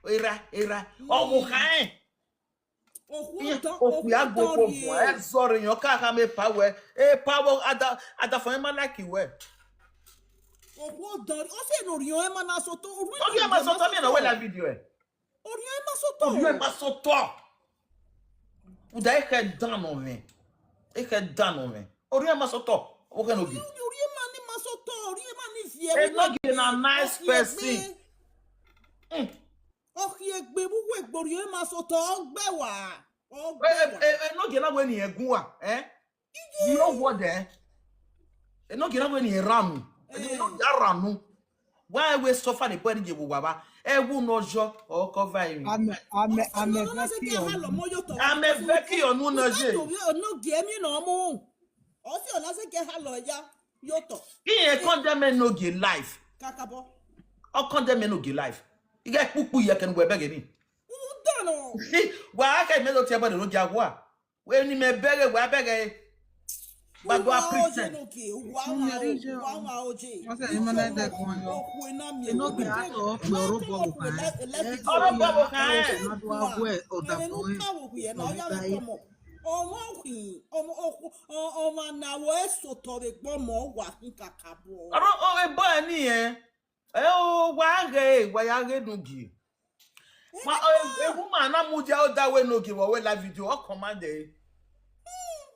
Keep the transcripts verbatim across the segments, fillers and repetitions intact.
Era, era. Ọ vbe kha ẹn. Okhuo Iye, dan, okhuo okhuo agbo dan okhuo rrie. Ẹ zọrọ yan ka khama epa wẹ. Epa wẹ, ada, adafọn ma like wẹ. Okhuo dan, ọ sẹ ne orhiọn ẹmwẹ na sotọ, orhiọn Ọ ghi ma ẹmwẹ sotọ, na miẹn na wẹ sotọ. Live video ẹ. Orhiọn ẹmwẹ na sotọ. Orhiọn ẹmwẹ na sotọ. Uda ekhẹ dan nọ mwẹ. Ekhẹ dan nọ mwẹ. Orhiọn ẹmwẹ na sotọ. Ọ khẹ no gi. Orhiọn, orhiọn ẹmwẹ ni ma sotọ, orhiọn ẹmwẹ ni viẹ. Enogie na nice person. Mm. Ọ khian egbe vbe uwu egbe, orhiọn ẹmwẹ na sotọ, ọ gbe wa. Ọ gbe wa. Enogie na wẹ ne irẹn gun wa, eh? Iye. Di owọ dẹ. Enogie na wẹ ne irẹn ranu. Enogie a ranu. Wa ẹ wẹ suffer ne bọe ni ye vbe owa vba. Ẹ wu ne ọ yọ, ọ cover emwi. Amẹ, amẹ, amẹ vẹ ki ọ nu. Amẹ vẹ ki ọ nu na ye. Enogie emwi nọ mu. Ọ si ọ na sẹ ke ha lọ ya, ye otọ. Iye condemn Enogie life. Kakabọ. Ọ condemn Enogie life. Ighẹ kpukpu ye kẹ ne uwẹ bẹghe ni. U dọnọ. Wa khẹ mẹ do tie ẹbọ ne Enogie awa. Wẹ ne imẹ bẹghe, wa bẹghe. Ba do a pretend. Uwa oje Enogie, uwa ma o, uwa ma oje. Wọ́n sẹ̀ ní mọ́nà ẹ̀dẹ̀ gan yọ. Okhuo na miẹn Enogie okhuo. A tọ ọkpẹ ọrọbọ vbe okhan ẹn. Ẹrẹ Ọrọbọ vbe okhan ẹn. Ọkpẹ na do a wẹ ọdafọn ẹn. Ẹmwẹ ne u ta vbe okhuo yẹ na, ọ ya vbe tọmọ. Ọmọ khin, ọmọ, okhu-, ọ-, ọmwa ne a wẹ sotọ vbe egbe ọmọ, wa khin kakabọ. Ọrọ, ọ, ebọ ẹni ẹn. Ẹ o, wa ghe, wa ya ghe Enogie. Ma, e, e woman na mudia ọ da wẹ Enogie vbe ọ wẹ live video, ọ command ẹre.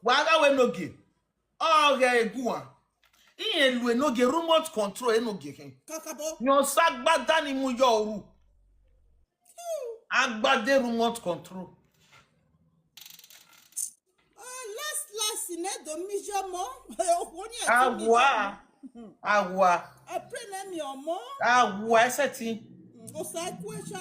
Wa gha wẹ Enogie, ọ ghẹ guan. Irẹn lu Enogie remote control Enogie khin. Kakabọ. Yọn sa agbada ni mu yọ ru. Agbada remote control. Ah, last, last, ne do mi yọ mọ. Okhuo ni ẹ ti mi yọ mọ. Awa. Awa. I pray ne mi ọmọ. Awa, ẹsẹ ti. Mm, Osa kue sha.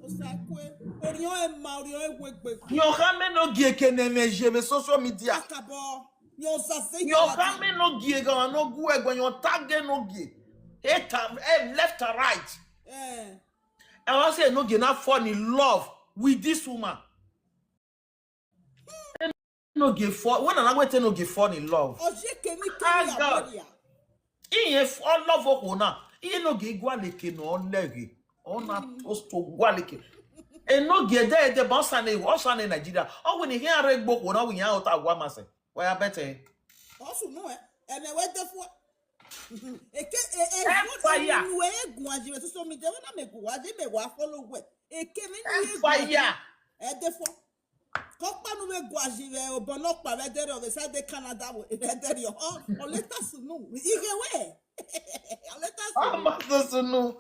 Osa kue. Orhiọn ẹmwẹ, orhiọn ẹwegbe. Yọn khama Enogie ke ne ẹmwẹ ye vbe social media. Kakabọ. Yọn zaze Yọn khama Enogie gha ne ọ gu ẹgbẹ, yọn tag Enogie. Hate am, eh, left and right. Eh. I wan say Enogie na fall in love with this woman. Enogie fall, when I wait Enogie fall in love. Ọ ye kemikemi Ah, God. Abọdia. Iye f-, ọ love okhuo na. Iye Enogie gualeke ne ọ lẹghe. Ọ na Mm. to gualeke. Enogie ẹdẹ ẹdẹ ba ọsa ne, ọsa ne Nigeria. Ọ wẹ ne iran rre gbe okhuo na, ọ wẹ iran ota wa ma sẹ. Wa ya bẹtẹ. Ọ sunu ẹ, ẹmwẹ wẹ de fua. Eke, e, e, Empire. Enu ẹ guan ji vbe social media, wẹ na mẹ guan ji, mẹ wa follow wẹ. Eke mẹ ni Empire. Guan ji, ẹ de fua. Kọkpa nu vbe guan ji vbe obọ nọkpa vbe ẹdẹrriọ vbe side Canada vbe ẹdẹrriọ. Ọ, ọ leta sunu. Ighe wẹ. Ọ leta sunu. Ọ ma do sunu.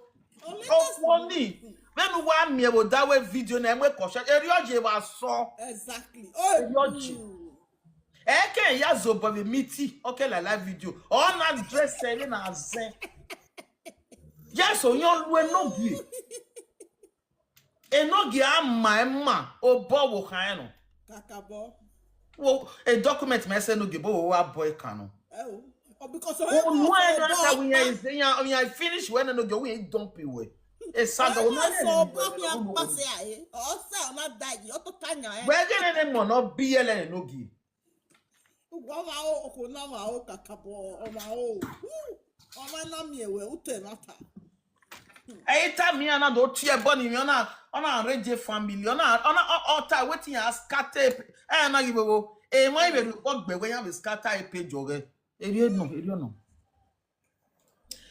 Ọ leta Okhuo sunu. Ni. Vbene uwa miẹn vbe odaro video na, ẹmwẹ kọshẹ. Erriọ ye vbe asọ. Exactly. Oh, Erriọ ye. Mm. Ẹ kẹ ya zobọ vbe meeting, ọ kẹ la live video. Ọ na dress ẹre na zẹ. Yes, o yan lu Enogie. Enogie a ma ẹ ma, obọ wo khan ẹn nọ. Kakabọ. Wo, e document mẹ sẹ Enogie, bo wo wa bọ ẹ kan nọ. Ẹ o. Oh, because of Unu ẹ na ta wi yan, yan, yan finish wẹ na Enogie, wi dump wẹ. E saga, unu ẹ na sọ ọba fi akpasẹ ae. Ọ sẹ ọ na da yi, ọ tota yan ẹ. Wẹ ghe ne ne mọ nọ bi ẹlẹ Enogie. Wa ma o, okhuo na ma o, kakabọ, ọ ma o. Ọ ma na miẹn wẹ, u te na ta. Ẹ i ta miẹn na do tie ẹbọ ni miẹn, ọ na, ọ na arrange family, ọ na, ọ na, ọ, ọ ta wetin ya scatter, ẹ na ghi vovwo, emwa ivbe rhie ukpọ gbe wẹ ya vbe scatter e page ọghẹ. Erriọ nọ, erriọ nọ.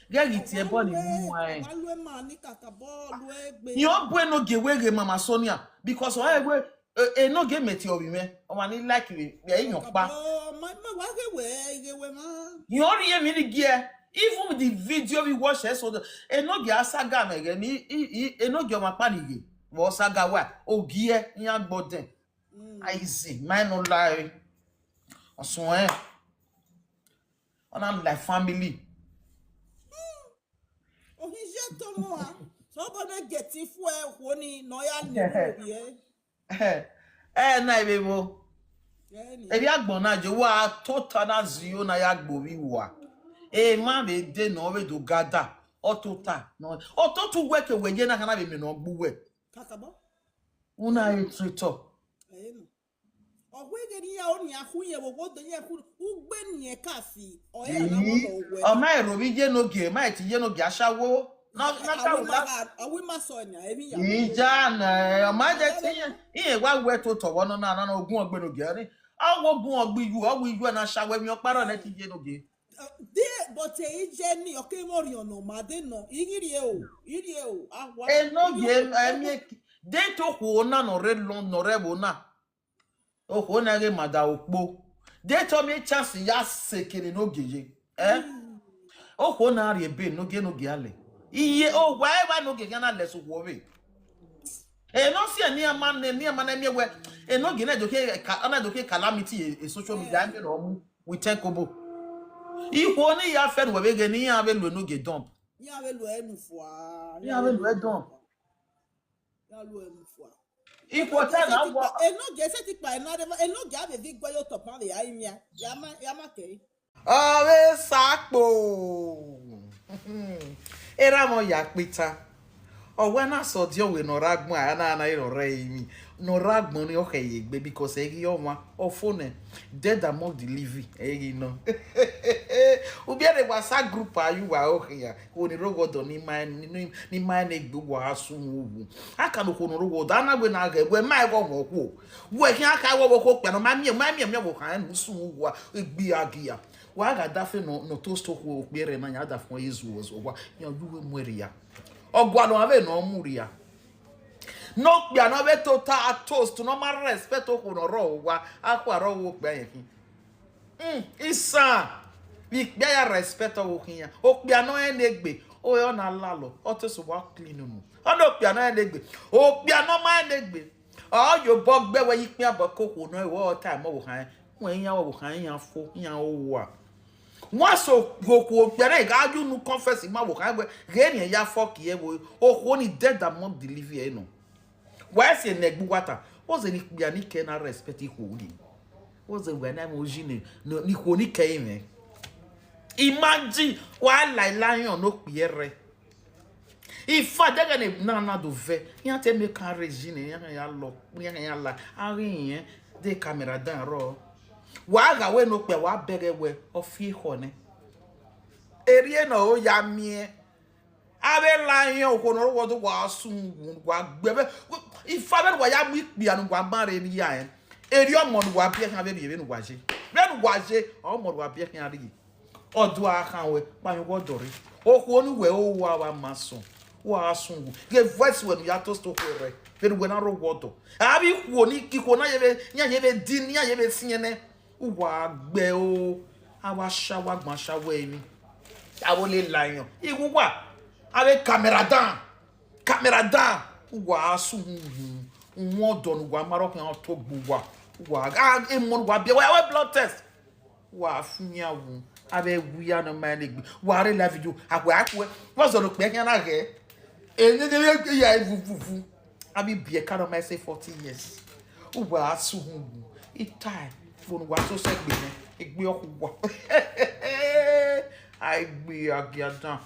Ghẹ ghi tie ẹbọ ni mu ẹn. Ọ ma lu ema ni kakabọ, lu egbe. Yan bu Enogie wẹ ghe Mama Sonia, because ọ wẹ, e, Enogie mẹ tie ovbi mwẹ, ọmwa ni like vbe, vbe iyan ọkpa. Kakabọ, ma, ma wa ghe wẹ, ghe wẹ ma. Yan rhie emwi ni giẹ, even the video we watch yesterday, Enogie a saga mwẹ ghẹ ni, i, i, Enogie ọmwa kpa ni ghe, vbe ọ saga wa, ogiẹ, iran gbọdẹn. Mm. Aizi, ma nọ lae. Ọsuẹn. Ọ na like family. Ohin ye to mu a. So bo ne geti fu ẹ okhuo ni nọ ya lẹ vbe ovbi ẹ. Ẹ na ivbe vbo. Ẹ ni. Erriọ agbọn na je wa tota na zio na ya gbe ovbi wa. Emwa vbe de nọ vbe do gada. Ọ tota nọ. Ọ tota uwẹ ke wẹ ye na khana vbe mẹ nọ gbe uwẹ. Kakabọ. Una e traitor. Ẹ ni. Ọ wẹ ghe ne iran, ọ nian khu yẹn vbe owo de yẹn khu, ugbe niẹn ka fi, ọ ya na Eyi, wọ nọ wẹ. Ọ ma ro vbe ye Enogie, ma ti ye Enogie ashawo. Na, na ka wẹ la. Awi ma sọ nia, emwi ya. Ija na, ọ ma jẹ te iran, iran wa wẹ to tọghọ nọ na, na, na, ogun ọgbe no giẹ ni. A wo ogun ọgbe iyu, ọ wo iyu na sha wẹ emwi ọkpa rọ nẹ te iye no giẹ. But e iye ni, ọ ke mwẹ orhiọn nọ ma de nọ, I ghi rrie o, I rrie o, a wa. Enogie, emie, de te okhuo na nọ rre lọn, nọ rre ẹvbo na. Okhuo na ghe ma da okpo. De te ọ miẹn chance ya sẹ kere Enogie ye. Eh? Okhuo na rhie ebe Enogie, Enogie a lẹ. Iye, owa ẹvba Enogie khian na lẹ sẹ okhuo vbe. Enọ si eni ama ne, eni ama na miẹn wẹ, Enogie na do ke ka, na do ke calamity e, e social media, ẹ miẹn ọ mu with ten kobo. Ikhuo ni ya fẹ ne uwẹ vbe ghe ne iran vbe lu Enogie dump. Iran vbe lu ẹre nu fua. Iran vbe lu ẹre dump. Iran lu ẹre nu fua. Ikhuo ta na wa. Enogie sẹtin kpa, Enogie a vbe vi guẹ ye otọ pan vbe a i miẹn. Ya ma, ya ma kẹre. Ọ vbe sakpo. Erha mwẹ ya kpita. Ọ wẹ na sẹ ọdiọn wẹ ne ọ rre agbọn, a na na rrọọ emwi ne ọ rre agbọn ni, ọ khẹ ye egbe, because ẹ i ghi ọmwa, ọ fo nẹ, dead among the living, ẹ i ghi nọ. Ubiẹre WhatsApp group a ye uwa okhian, wo ni rre owa ọdọ ni ma, ni, ni ma ne egbe uwa a sunu uwu. A ka ne okhuo ne ọ rre owa ọdọ, a na wẹ na ghẹ, wẹ ma ẹghẹ ọmwa okhuo. Wẹ khian ka wẹ ọvbokhan okpia ne ọ ma miẹn, ma miẹn, miẹn ọvbokhan ne u sunu uwu, egbe a gia. Wa gha dafe nọ, nọ toast okhuo okpia ẹre na, ya da fọn ye zuọ zuọ wa, yan yu uwu mu rria. Ọ gualọ vbe ne ọ mu rria. Ne okpia ne ọ vbe tota a toast, ne ọ ma respect okhuo ne ọ rrọọ owa, a khua rrọọ owa okpia rẹn khin. Mm, isan, vbe ikpia ya respect ọvbokhan iran. Okpia ne ọ rẹn ne egbe, ọ rẹn ọ na lalọ, ọ te sẹ owa clean unu. Ọ na okpia ne ọ rẹn ne egbe, okpia ne ọ ma rẹn ne egbe. Ọ ye obọ gbe wẹ ye ikpia bọ ke okhuo nọ, wẹ ọ ta ẹmwẹ ọvbokhan, wẹ iran ọvbokhan, iran fo, iran hoho ua. Wa so okhuo okpia na gha ye unu confess ma ọvbokhan wẹ, ghẹ ne iran ya fuck ye vbe okhuo ni dead among the living ẹre nọ. Wa si ne egbe uwa ta, wẹ zẹ ne ikpia ni kẹ na respect ikhuo ni. Wẹ zẹ wẹ na mu oji ne, ne ikhuo ni kẹ i mwẹ. Imagine, wa la ila yọn ne okpia ẹre. In fact, ẹghẹ ne na na do vẹ, iran te make am ready ne iran ya lọ, iran ya la, a ghi rẹn de camera dan rrọọ. Wa gha wẹ ne okpia, wa bẹghe wẹ ọ fi ekhọe nẹ. Erriọ ne ọ ya miẹn, a vbe la iran okhuo ne ọ rre owa ọdọ, wa sunu uwu, wa gbe vbe, in fact, vbene uwa ya mu ikpia ne uwa ma rre rria rẹn, erriọ ọmọ ne uwa biẹ khian vbe rrie vbene uwa ye. Vbene uwa ye, ọmọ ne uwa biẹ khian rrie. Ọ do a khan wẹ, kpahiẹn owa ọdọ rre. Okhuo ne uwẹ hoho ua vbe ma sọn, wa sunu uwu. Ghe voice wẹ ne u ya toast okhuo rre, vbene uwẹ na rre owa ọdọ. Avbe ikhuo ni, ikhuo na ye vbe, iran ye vbe di, iran ye vbe siẹn nẹ, uwa gbe o, a wa sha, wa gban sha wẹ emwi. Avbe ole la iran, igho uwa, avbe camera dan, camera dan, uwa sunu uwu, uwu ọdọ ne uwa ma rre ọ khian to gbe uwa, uwa, a, emọ ne uwa biẹ, wa wẹ blood test. Wa fu yan wu, avbe ẹwu ya ne ọ ma rẹn ne egbe. Wa rre live video, a wẹ a khuẹ, vbọzọ ne okpia khian na ghẹ. Ene ne ya vuvuvu. Avbe ibiẹka ne ọ ma sẹ forty years. Uwa sunu uwu. Itai, vbene uwa so sẹ egbe nẹ, egbe ọkhu uwa. A gbe a gia dan.